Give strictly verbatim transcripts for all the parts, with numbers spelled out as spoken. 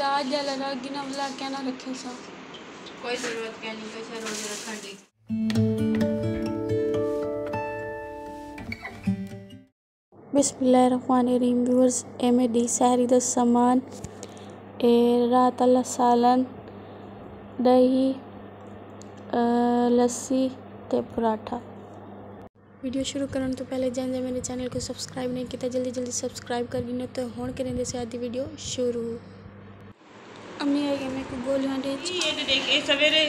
راج جا لگا گنا ولا کیا نہ رکھے سا۔ کوئی ضرورت کیا نہیں، کوئی شے روزے رکھن دی۔ بسم اللہ الرحمن الرحیم۔ ویورز، اے میݙی سحری دا سامان، اے رات آلا سالن، ݙہی، آ، لسی تے پراٹھا۔ ویڈیو شروع کرݨ توں پہلے جیں جیں میݙے چینل کوں سبسکرائب نہیں کیتا، جلدی جلدی سبسکرائب کر گھنو تے ہݨ کریں دے سیاح دی ویڈیو شروع۔ امی آئی اے میکوں گولیاں ݙے۔ اے ݙیکھ، اے سویرے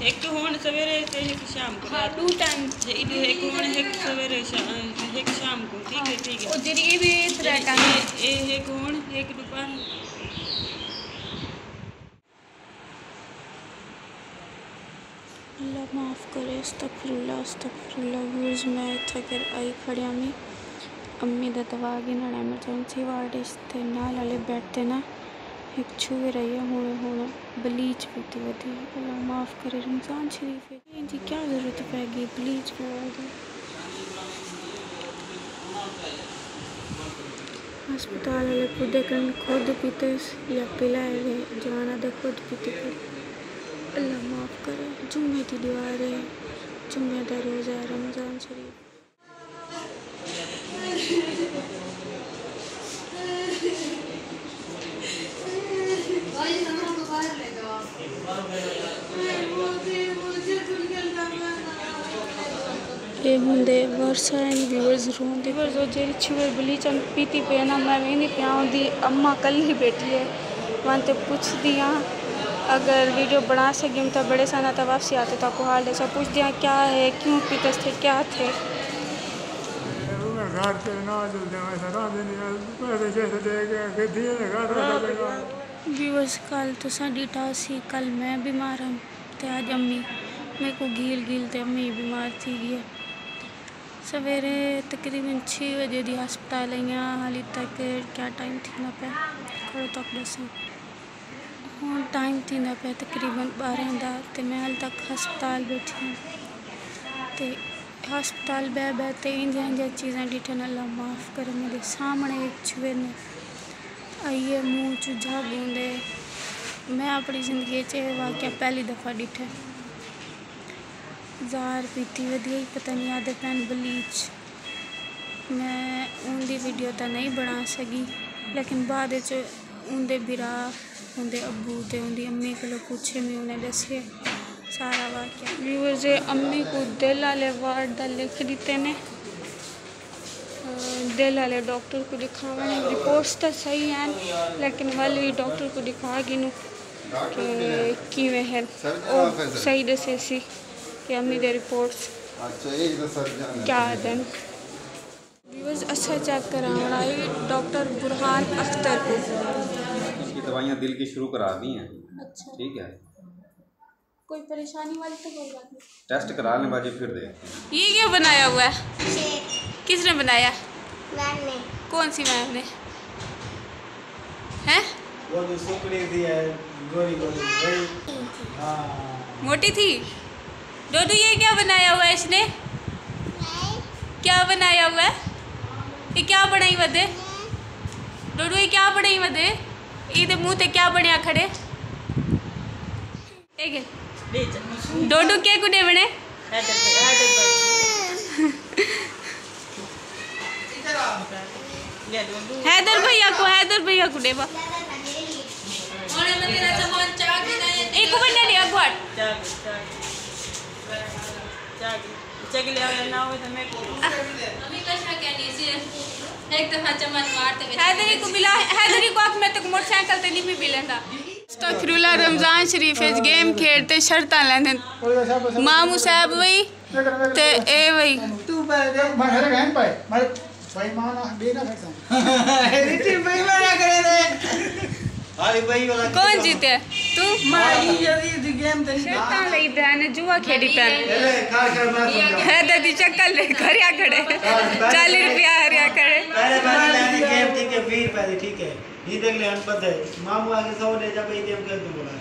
ہک ہون سویرے تے ہک شام کوں۔ ہاں، ݙو ٹائم۔ جے ایݙو ہک ہون، ہک سویرے شا-، ہک شام کوں، ٹھیک ہے، ٹھیک ہے۔ او جیڑھی اے وی ترے ٹائم۔ اے، اے ہک ہون، ہک ݙوپہر۔ اللہ معاف کرے، استغفر اللہ، استغفر اللہ۔ ویورز، میں اتھاں کر آئی کھڑیاں وی، امی دا دوا گھنݨ ایمرجنسی وارڈ اچ، تے نال آلے بیڈ تے نا ہک چھوہر آئی ہے، ہݨے ہݨے بلیچ پیتی ودی ہے۔ اللہ معاف کرے، رمضان شریف ہے۔ اینجی کیا ضرورت پئے ڳئی بلیچ پواوݨ دی؟ ہسپتال آلے پودے کن خود پیتس یا پلائے وے، جوان آہدے خود پیتی کر۔ اللہ معاف کرے، جمعے دی ݙیہاڑ ہے، جمعے دا روزہ ہے، رمضان شریف۔ اے ہوندے ورثہ ہن۔ ویورز، روندے ویورز، او جیڑھی چھوہر بلیچ پیتی پئی نا، میں ویندی پیاں، اوندی اماں کلھی بیٹھی ہے، میں تے پچھدی ہاں، اگر ویڈیو بݨا سڳیم تاں بݨیساں، نہ تاں واپسی آ تے تہاکوں حال ݙیساں۔ پچھدی ہاں کیا ہے، کیوں پیتس تے کیا تھئے۔ ویورز، کل تساں ݙٹھا سی، کل میں بیمار ہم تے اڄ امی، میکوں گھیل گھیل تے امی بیمار تھی ڳئی ہے۔ سویرے تقریباً چھ وجے دی ہسپتال آئی ہاں، حالی تک کیا ٹائم تھیندا پئے، کھڑو تک ݙساں۔ ہݨ ٹائم تھیندا پئے تقریباً ٻارہاں دا، تے میں حالی تک ہسپتال ٻیٹھی ہاں۔ تے ہسپتال ٻہہ ٻہہ تے اینجھیاں اینجھیاں چیزاں ݙٹھن، اللہ معاف کرے، میݙے سامݨے ہک چھوہر نے آئی ہے، منہ چوں جھڳ اوندے۔ میں اپݨی زندگی اچ اے واقعہ پہلی دفعہ ݙٹھے۔ زہر پیتی ودی ہئی، پتہ نہیں آہدے پئن بلیچ۔ میں اوندی ویڈیو تاں نہیں بݨا سڳی، لیکن بعد اچ اوندے بھرا، اوندے ابو تے اوندی امی کولوں پچھے، میں انہیں ݙسے سارا واقعہ۔ ویورز، امی کوں دل آلے وارڈ دا لکھ ݙتے نے۔ دل آلے ڈاکٹر کوں ݙکھاوݨ، رپورٹس تاں صحیح ہن، لیکن ول وی ڈاکٹر کوں ݙکھا گھنوں کہ کیویں ہن۔ او صحیح ݙسیسی کہ امی دے رپورٹس کیا آہدن۔ ویورز، اساں چیک کراوݨ آئے ڈاکٹر برہان اختر کوں۔ اس کی دوائیاں دل کی شروع کرا دی ہیں۔ اچھا۔ ٹھیک ہے۔ کوئی پریشانی والی تو کوئی بات نہیں۔ ٹیسٹ کرا لیں باجی، پھر دیکھتے ہیں۔ یہ کیا بنایا ہوا ہے؟ شیر۔ کس نے بنایا؟ میم نے۔ کون سی میم نے؟ ہیں؟ وہ جو سکڑی تھی ہے، گوری گوری، وہی۔ ہاں۔ موٹی تھی؟ ڈوڈو، یہ کیا بنایا ہوا ہے اس نے؟ کیا بنایا ہوا ہے؟ یہ کیا بݨائی ودے؟ ڈوڈو، یہ کیا بݨائی ودے؟ یہ دے منہ تے کیا بݨیا کھڑے؟ اے گل۔ ڈوڈو کیکوں ݙیوݨے؟ حیدر بھائی، حیدر بھائی۔ حیدر بھیا کوں، حیدر بھیا کوں ݙیوا۔ ایکوں ونڄݨ ݙے اڳواٹ۔ چاہ گئی، چاہ گئی۔ چاہ گئی۔ چاہ گئی۔ چاہ گئی لے آؤ، نہ ہوئے تو میں کو۔ ایک دفعہ چمن مار تے۔ حیدری کوں ملا، حیدری کوں آکھ میں تیکوں موٹر سائیکل تے نہیں پئی ملیندا۔ استغفراللہ، رمضان شریف اچ گیم کھیڈ تے شرطاں لیندن۔ ماموں صاحب وئی تے اے وئی۔ تو پے دے۔ میں گھر گھن پائے۔ میں بے ایمان آ، بے نہ کر سن۔ ایڈیٹنگ بے ایمان آ کرے دے۔ ہالی بھائی والا کون جیتے؟ تو؟ میں یزید دی گیم تے نہیں۔ شرطاں لئی بہن جوا کھیڈی پین۔ اے کار کر میں سمجھا۔ حیدر دی شکل لے کریا کھڑے۔ چالی روپیہ ہریا کھڑے۔ پہلے بار میں دی گیم ٹھیک ہے، بیس روپے دی ٹھیک ہے۔ یہ دیکھ لے، ہم پتہ ہے۔ ماموں آگے سو دے جا، بھائی، گیم کر دوں بولا۔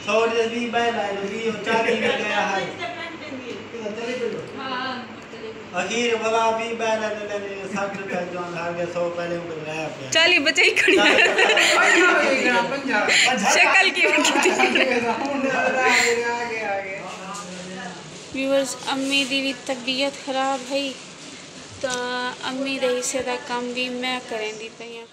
سو دے بیس بھائی لائے، بیس اور چار دن گیا ہے۔ ہاں، چلے چلو۔ اخیر ولا بھی بہرے دے دے سب تے جوان ہار گئے، سو پہلے کو رہ پیا۔ چالی بچے ہی کھڑی ہے۔ شکل کی ویورز، امی دی بھی طبیعت خراب ہے، تو امی دے حصے دا کم بھی میں کریں دی پئی ہاں۔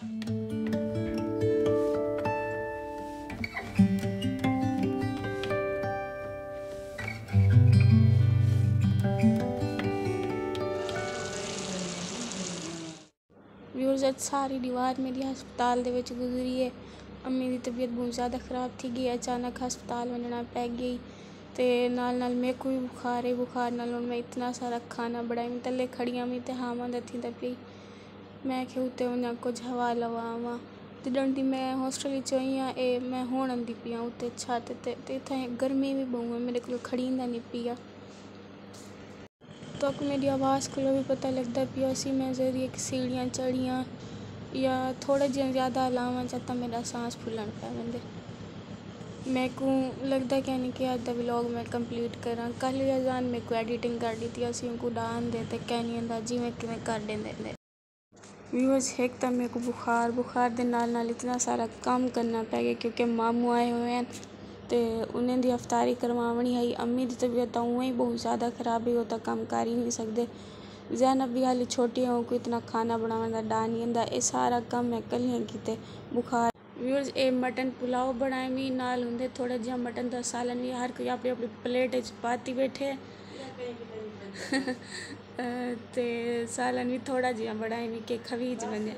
ویورز، اڄ ساری ݙیہاڑ میݙی ہسپتال دے وچ گزری ہے۔ امی دی طبیعت بہت زیادہ خراب تھی ڳئی، اچانک ہسپتال ونڄݨا پئے ڳئی۔ تے نال نال میکوں وی بخار ہے، بخار نال ہݨ میں اتنا سارا کھانا بݨائے، میں تلے کھڑی ہاں، میں تے ہاواں دا تھیندا پئی۔ میں آکھیا اتے ونڄاں کجھ ہوا لوا آواں۔ جݙݨ دی میں ہاسٹل وچ آئی ہاں، اے میں ہݨ آندی پئی ہاں اتے چھت تے، تے اتھاں گرمی وی ٻہوں ہے، میݙے کولوں کھڑیندا نی پیا۔ تہاکوں میݙی آواز کولوں وی پتہ لڳدا پیا ہوسی، میں ذریعے کہ سیڑھیاں چڑھیاں یا تھوڑا جیہاں زیادہ ہلاواں چا تاں میݙا سانس پھلݨ پئے ویندے۔ میکوں لڳدا کینی کہ اڄ دا ولاگ میں کمپلیٹ کراں۔ کل وی اذان میکوں ایڈیٹنگ کر ݙتی ہوسی، اونکوں ݙاہندے تے کینی ہوندا جیویں کیویں کر ݙیندے۔ ویورز، ہک تاں میکوں بخار، بخار دے نال نال اتنا سارا کم کرنا پئے ڳئے کیونکہ ماموں آئے ہوئے ہن تے انہیں دی افطاری کرواوݨی ہئی۔ امی دی طبیعت تاں اونویں ہی بہت زیادہ خراب ہئی، او تاں کم کر ہی نہیں سڳدے۔ زینب وی حالی چھوٹی ہے، اونکوں اتنا کھانا بݨاوݨ دا ݙا نہیں ہوندا۔ اے سارا کم میں کلیاں کیتے۔ بخار ویورز، اے مٹن پلاؤ بݨائے وی نال ہوندے تھوڑا جیہا مٹن دا سالن وی، ہر کوئی اپݨی اپݨی پلیٹ وچ پاتی ٻیٹھے۔ تے سالن وی تھوڑا جیہا بݨائے وی کہ کھویج ونڄے۔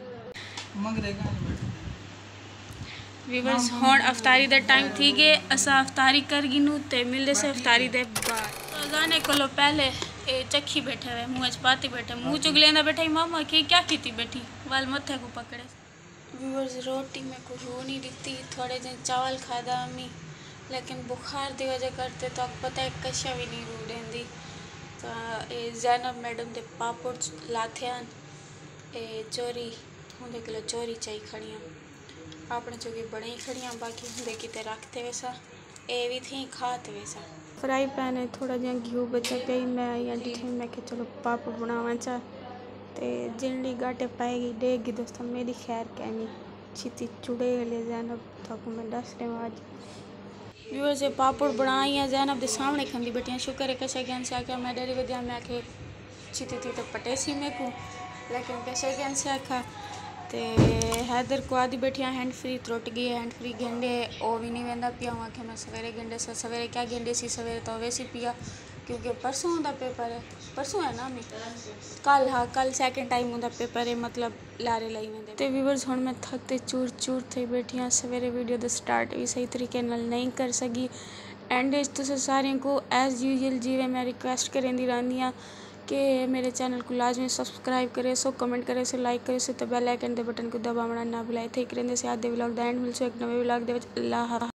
ویورز، ہݨ افطاری دا ٹائم تھی ڳئے، اساں افطاری کر گھنوں تے ملدے سے افطاری دے بعد۔ اذانے کولوں پہلے اے چکھی ٻیٹھے ہوئے، منہ اچ پاتی ٻیٹھے، منہ چگلیندا ٻیٹھا، ماما کہ کیا کیتی ٻیٹھی، ول متھے کوں پکڑے۔ ویورز، روٹی میکوں روح نہیں ݙتی، تھوڑے جئیں چاول کھادا امی، لیکن بخار دی وجہ کر تے تہاکوں پتہ ہے کشا وی نہیں روح ݙیندی۔ تاں اے زینب میڈم دے پاپڑ لاتھے ہن، اے چوری، اوندے کولوں چوری چائی کھڑیاں، اپݨے جوگی بݨائی کھڑیاں، باقی اوندے کیتے رکھ تے ویساں۔ اے وی تھیں کھا تے ویساں۔ فرائی پین اچ تھوڑا جیہاں گھیو بچا پیا ہئی، میں آئی ہاں ݙٹھے، میں کہیا چلو پاپڑ بݨاواں چا۔ تے جنڑی ڳاٹے پئے ڳئی ݙیکھ ڳئی دوستاں، میݙی خیر کینی۔ چھتی چڑیل ہے زینب، تہاکوں میں ݙس ݙیواں اڄ۔ ویورز، اے پاپڑ بݨائی آں زینب دے سامݨے کھاندی ٻیٹھی آں، شکر ہے کسے کہیں سے آکھیا میں ݙیری ودی آں، میں آکھے چھتی تھی تے پٹیسی میکوں، لیکن کسے کہیں سے آکھا۔ تے حیدر کوں آہدی ٻیٹھی آں ہینڈ فری ترٹ ڳئی ہے، ہینڈ فری گھن ݙے، او وی نہیں ویندا پیا۔ اوں آکھیا میں سویرے گھن ݙیساں، سویرے کیا گھن ݙیسی، سویرے تاں ویسی پیا، کیونکہ پرسوں اوندا پیپر ہے، پرسوں ہے نا امی؟ کل، ہا، کل سیکنڈ ٹائم اوندا پیپر ہے، مطلب لارے لائی ویندے۔ تے ویورز، ہݨ میں تھک تے چور چور تھئی ٻیٹھی آں، سویرے ویڈیو دا سٹارٹ وی صحیح طریقے نال نہیں کر سڳی۔ اینڈ اچ تساں ساریاں کوں ایز یوزول جیویں میں ریکویسٹ کریندی رہندی آں کہ میرے چینل کوں لازمی سبسکرائب کریسو، کمنٹ کریسو، لائک کریسو تے بیل آئیکن دے بٹن کوں دباوݨا نہ بھلائے۔ تھئی کریندے سے اڄ دے ولاگ دا اینڈ، ملسوں ہک نویں ولاگ دے وچ۔ اللہ حافظ۔